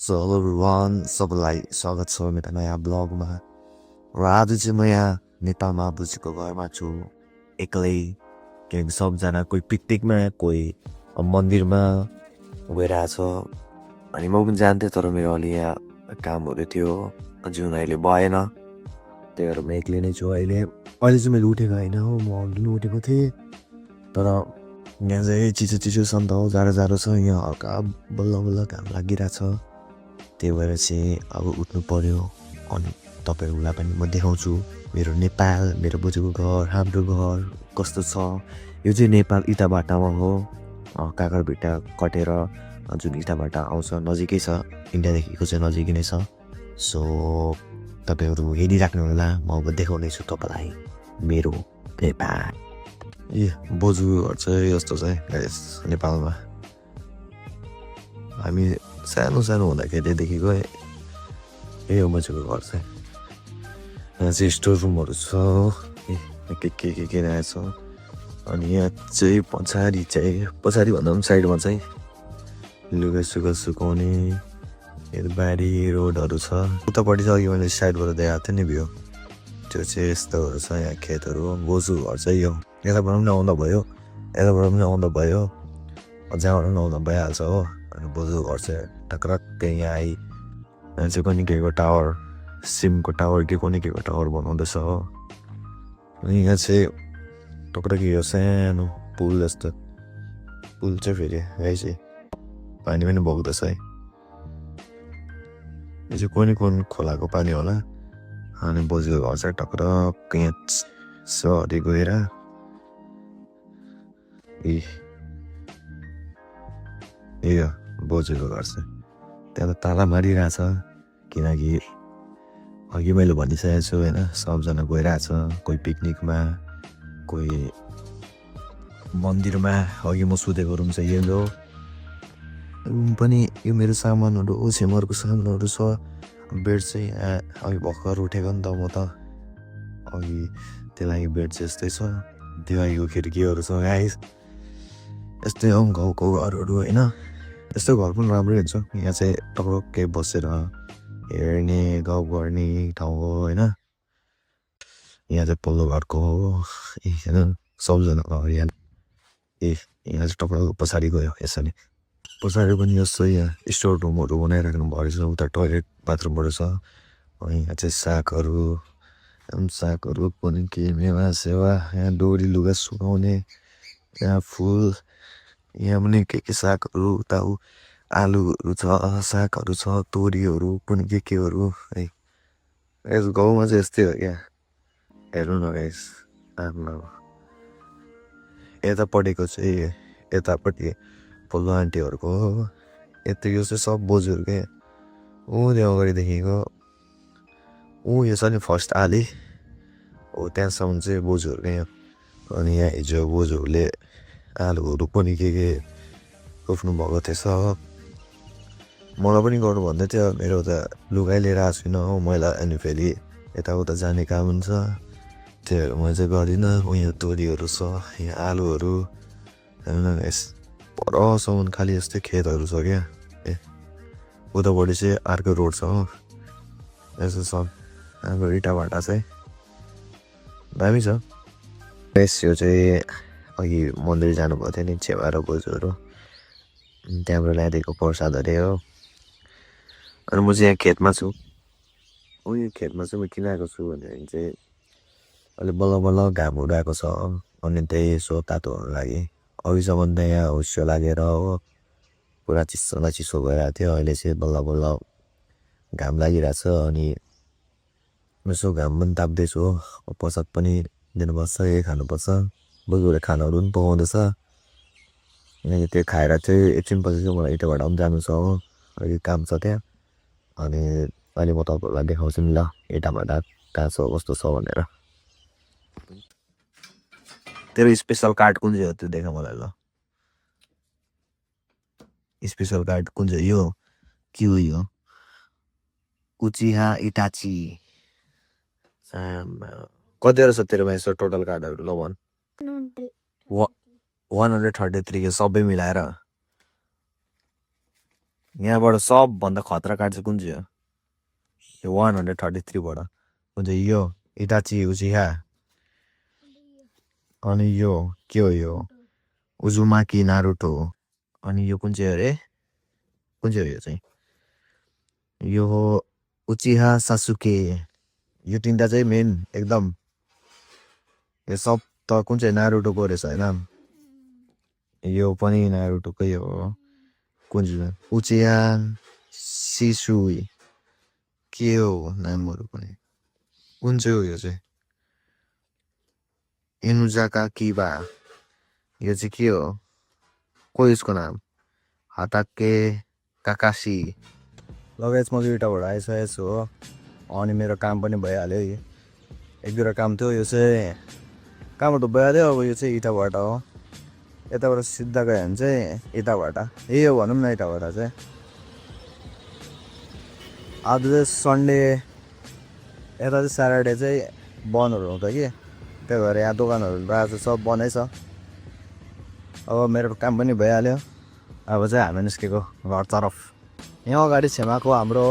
So hello everyone, सबैलाई स्वागत छ मेरो नयाँ ब्लगमा। र आज चाहिँ म यहाँ नेपालमा बुझेको घरमा छु एक्लै, किनकि सबजना कोही पिकनिकमा कोही मन्दिरमा गइरहेछ। अनि म पनि जान्थेँ तर मेरो अलि यहाँ कामहरू थियो, जुन अहिले भएन, त्यही भएर म एक्लै नै छु अहिले चाहिँ मैले उठेको होइन हो, म अघि नै उठेको थिएँ। तर यहाँ चाहिँ चिसो छ नि त, जाडो छ, यहाँ हल्का बल्ल बल्ल घाम लागिरहेछ, त्यही भएर चाहिँ अब उठ्नु पर्यो। अनि तपाईँहरूलाई पनि म देखाउँछु मेरो नेपाल, मेरो बोजूको घर, हाम्रो घर कस्तो छ। यो चाहिँ नेपाल इटाभाटामा हो, काँक्राभिट्टा कटेर जुन इटाभाटा आउँछ नजिकै छ, इन्डियादेखिको चाहिँ नजिकै नै छ। सो तपाईँहरू हेरिराख्नु होला, म अब देखाउनेछु तपाईँलाई मेरो नेपाल। बोजूहरू चाहिँ यस्तो चाहिँ गाइस नेपालमा हामी सानो हुँदाखेरिदेखिको यही हो बोजूको घर चाहिँ। यहाँ चाहिँ स्टोर रुमहरू छ, के रहेछ। अनि यहाँ चाहिँ पछाडि भन्दा पनि साइडमा चाहिँ लुगा सुकाउने बारी रोडहरू छ। उतापट्टि चाहिँ अघि मैले साइडबाट देखाएको थिएँ नि भ्यू, त्यो चाहिँ यस्तोहरू छ। यहाँ खेतहरू, बोजू घर चाहिँ यो यताबाट पनि आउँदा भयो, जहाँबाट पनि आउँदा भइहाल्छ हो। अनि बोजू घर चाहिँ टक्रक्कै यहाँ यहाँ चाहिँ कुनै केको टावर, सिमको टावर के कुनै केको टावर बनाउँदैछ हो। अनि यहाँ चाहिँ टक्रक्कै यो सानो पुल जस्तो, पुल चाहिँ फेरि यहाँ चाहिँ पानी पनि बग्दैछ है। यो चाहिँ कुनै खोलाको पानी होला। अनि बोजूको घर चाहिँ टक्रक्कै यहाँ सरी गएर यो बोजूको घर चाहिँ त्यहाँ त ताला मारिरहेछ, किनकि अघि मैले भनिसकेको छु होइन, सबजना गइरहेछ, कोही पिकनिकमा कोही मन्दिरमा। अघि म सुतेको रुम चाहिँ यो हो, रुम पनि यो मेरो सामानहरू सिमरको सामानहरू छ। बेड चाहिँ अघि भर्खर उठेको नि त म त, अघि त्यो लागि बेड चाहिँ यस्तै छ, त्यो अघिको खिड्कीहरू छ गाइस, यस्तै हो गाउँको घरहरू होइन। यस्तो घर पनि राम्रै हुन्छ, यहाँ चाहिँ टक्कै बसेर हेर्ने गफ गर्ने ठाउँ हो होइन। यहाँ चाहिँ पल्लो घरको हो होइन, सबजनाको घर यहाँ। यहाँ चाहिँ टक्क पछाडि गयो यसरी, पछाडि पनि यस्तो यहाँ स्टोर रुमहरू बनाइराख्नु भएको छ, उता टोइलेट बाथरुमहरू छ। यहाँ चाहिँ सागहरू पनि के मेवा सेवा, यहाँ डोरी लुगा सुकाउने, यहाँ फुल, यहाँ पनि के सागहरू, उता आलुहरू छ, सागहरू छ, तोरीहरू पनि केहरू है। यस गाउँमा चाहिँ यस्तै हो क्या, हेर्नु न गाइस। यतापट्टिको चाहिँ यतापट्टि पल्लो आन्टीहरूको हो, यतिको चाहिँ सब बोजूहरूकै। त्यो अगाडिदेखिको यो छ नि फर्स्ट आली हो, त्यहाँसम्म चाहिँ बोजूहरूकै हो। अनि यहाँ हिजो बोजूहरूले आलुहरू पनि के रोप्नु भएको थिएछ, मलाई पनि गर्नु भन्दै थियो। मेरो त लुगाइ लिएर आएको छुइनँ हो मैला, अनि फेरि यताउता जाने काम हुन्छ, त्यही भएर म चाहिँ गर्दिनँ। यहाँ तोरीहरू छ, यहाँ आलुहरू, परसम्म खालि यस्तै खेतहरू छ क्या। उतापट्टि चाहिँ अर्को रोड छ हो, यस्तो छ हाम्रो इटाभाटा चाहिँ दामी छ। यो चाहिँ अघि मन्दिर जानुभएको थियो नि छेवा र बोजूहरू, त्यहाँबाट ल्याइदिएको प्रसाद अरे हो। अनि म चाहिँ यहाँ खेतमा छु, यो खेतमा चाहिँ म किन आएको छु भनेदेखि चाहिँ अहिले बल्ल घामहरू आएको छ, अनि त्यही यसो तातो हुनु लागि। अघिसम्म त यहाँ हुस्यो लागेर हो, पुरा चिसो भइरहेको थियो, अहिले चाहिँ बल्ल घाम लागिरहेछ। अनि यसो घाम पनि ताप्दैछु हो, प्रसाद पनि दिनुपर्छ, यही खानुपर्छ। बोजूले खानाहरू पनि पकाउँदैछ, किनकि त्यो खाएर चाहिँ एकछिनपछि चाहिँ मलाई इटाभाटा पनि जानु छ हो, अलिक काम छ त्यहाँ। अनि अहिले म तपाईँहरूलाई देखाउँछु नि ल इटाभाटा कहाँ छ कस्तो छ भनेर। तेरो स्पेसल कार्ड कुन चाहिँ हो त्यो देखा मलाई ल, स्पेसल कार्ड कुन चाहिँ? यो के हो यो? उचिहा इटाची। कतिवटा छ तेरोमा यसो टोटल कार्डहरू ल भन्। 133 सबै मिलाएर यहाँबाट सबभन्दा खतरा कार्ड चाहिँ कुन चाहिँ हो यो 133 बाट कुन चाहिँ यो इटाची उचिहा अनि यो के हो यो उजुमाकी नारुतो अनि यो कुन चाहिँ अरे कुन चाहिँ हो यो चाहिँ यो हो उचिहा सासुके यो तिनटा चाहिँ मेन एकदम यो सब त कुन चाहिँ नारुटोको रहेछ होइन यो पनि नारुटोकै हो कुन चाहिँ उचिहा सिसुई के हो नामहरू पनि कुन चाहिँ हो यो चाहिँ इनुजाका किबा यो चाहिँ के हो को यसको नाम हाताके काकासी लगायत म दुईवटाबाट आइसकेको छु हो अनि मेरो काम पनि भइहाल्यो एक दुईवटा काम थियो यो चाहिँ काम त भइहाल्यो अब यो चाहिँ इटाबाट हो यताबाट सिधा गयो भने चाहिँ यताबाट यही हो भनौँ न यताबाट चाहिँ आज चाहिँ सन्डे यता चाहिँ स्याटरडे चाहिँ बन्दहरू हुँदा कि त्यही भएर यहाँ दोकानहरू आज सब बन्दै छ अब मेरो काम पनि भइहाल्यो अब चाहिँ हामी निस्केको घरतर्फ यहाँ अगाडि छेमाको हाम्रो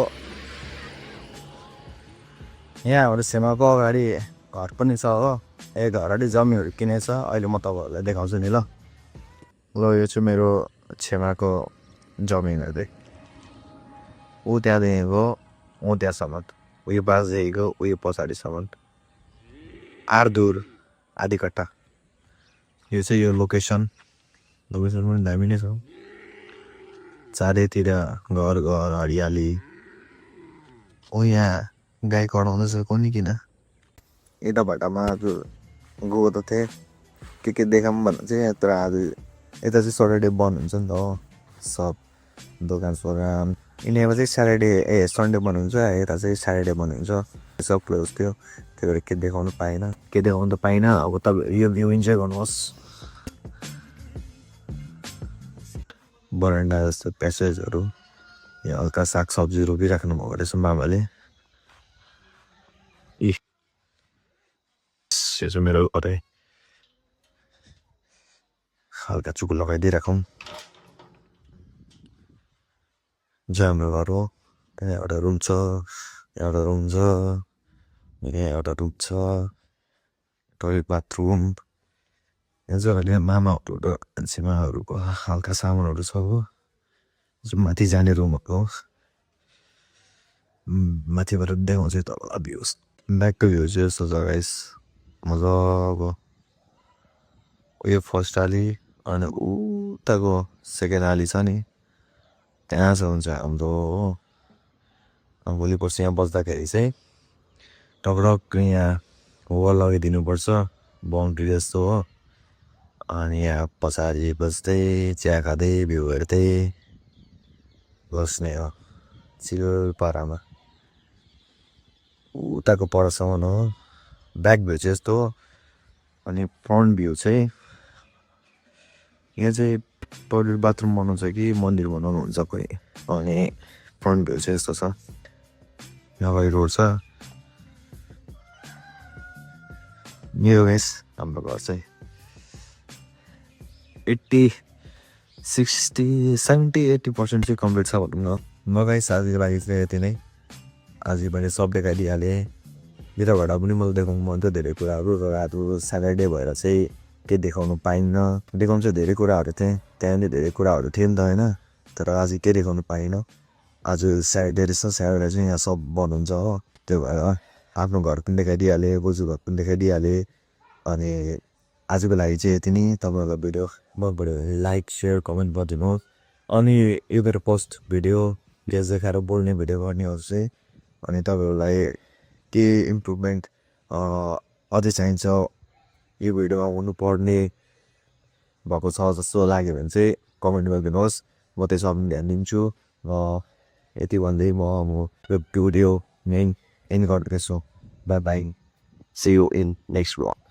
अगाडि घर पनि छ हो घर अगाडि जमिनहरू किनेछ अहिले म तपाईँहरूलाई देखाउँछु नि ल यो चाहिँ मेरो छेमाको जमिनहरू चाहिँ ऊ त्यहाँदेखिको ऊ त्यहाँसम्म उयो बाजेको उयो पछाडिसम्म आर्दुर आधी कट्टा यो चाहिँ यो लोकेसन पनि दामी नै छ चारैतिर घर हरियाली ओ यहाँ गाई कराउँदैछ कुनि किन यता भट्टामा आज गएको त थिएँ के देखाऊँ भन्नु चाहिँ तर आज यता चाहिँ सटरडे बन्द हुन्छ नि त हो सब दोकान सोकान यिनीमा चाहिँ स्याटरडे सन्डे बन्द हुन्छ यता चाहिँ स्याटरडे बन्द हुन्छ सब क्लोज थियो त्यही भएर के देखाउनु त पाइनँ अब तपाईँ यो भ्यू इन्जोय गर्नुहोस् बरन्डा जस्तो प्यासेजहरू यहाँ हल्का सागसब्जी रोपिराख्नु भएको रहेछ मामाले यो चाहिँ मेरो अरे हल्का चुको लगाइदिइराखौँ जहाँ हाम्रो घर हो त्यहाँ एउटा रुम छ यहाँ एउटा रुम छ टोइलेट बाथरुम यहाँ चाहिँ अहिले मामाहरू र छेमाहरूको हल्का सामानहरू छ हो माथि जाने रुमहरू हो माथिबाट देखाउँछ तल भ्युज ब्याकको भ्यू चाहिँ यस्तो छ गाइस मजाको उयो फर्स्ट आली अनि उताको सेकेन्ड आली छ नि त्यहाँ चाहिँ हुन्छ हाम्रो हो भोलि पर्सि यहाँ बस्दाखेरि चाहिँ टकटक यहाँ वल लगाइदिनुपर्छ बाउन्ड्री जस्तो हो अनि यहाँ पछाडि बस्दै चिया खाँदै भ्यू हेर्दै बस्ने हो चिल पारामा उताको परसम्म हो ब्याक भ्यू चाहिँ यस्तो हो अनि फ्रन्ट भ्यू चाहिँ यहाँ चाहिँ टोइलेट बाथरुम बनाउँछ कि मन्दिर बनाउनु हुन्छ कोही अनि फ्रन्ट भ्यू चाहिँ यस्तो छ यहाँ अगाडि रोड छ यो गाइस हाम्रो घर चाहिँ 70-80% चाहिँ कम्प्लिट छ भनौँ न गाइस आजको लागि चाहिँ यति नै आज मैले सब देखाइदिइहालेँ भित्रबाट पनि मैले देखाउनु मन थियो धेरै कुराहरू र आज स्याटरडे भएर चाहिँ केही देखाउनु पाइनँ देखाउनु चाहिँ धेरै कुराहरू थिएँ त्यहाँनिर धेरै कुराहरू थियो नि त होइन तर आज के देखाउनु पाइनँ आज स्याटरडे रहेछ स्याटरडे चाहिँ यहाँ सब बन्द हुन्छ हो त्यो भएर आफ्नो घर पनि देखाइदिइहालेँ बोजू घर पनि देखाइदिइहालेँ अनि आजको लागि चाहिँ यति नै तपाईँहरूको भिडियो मन पऱ्यो लाइक सेयर कमेन्ट गरिदिनुहोस् अनि यो मेरो पोस्ट भिडियो ग्यास देखाएर बोल्ने भिडियो गर्नेहरू चाहिँ अनि तपाईँहरूलाई के इम्प्रुभमेन्ट अझै चाहिन्छ यो भिडियोमा हुनुपर्ने भएको छ जस्तो लाग्यो भने चाहिँ कमेन्ट गरिदिनुहोस् म त्यसमा ध्यान दिन्छु र यति भन्दै म भिडियो एन्ड गर्दैछु bye bye see you in next blog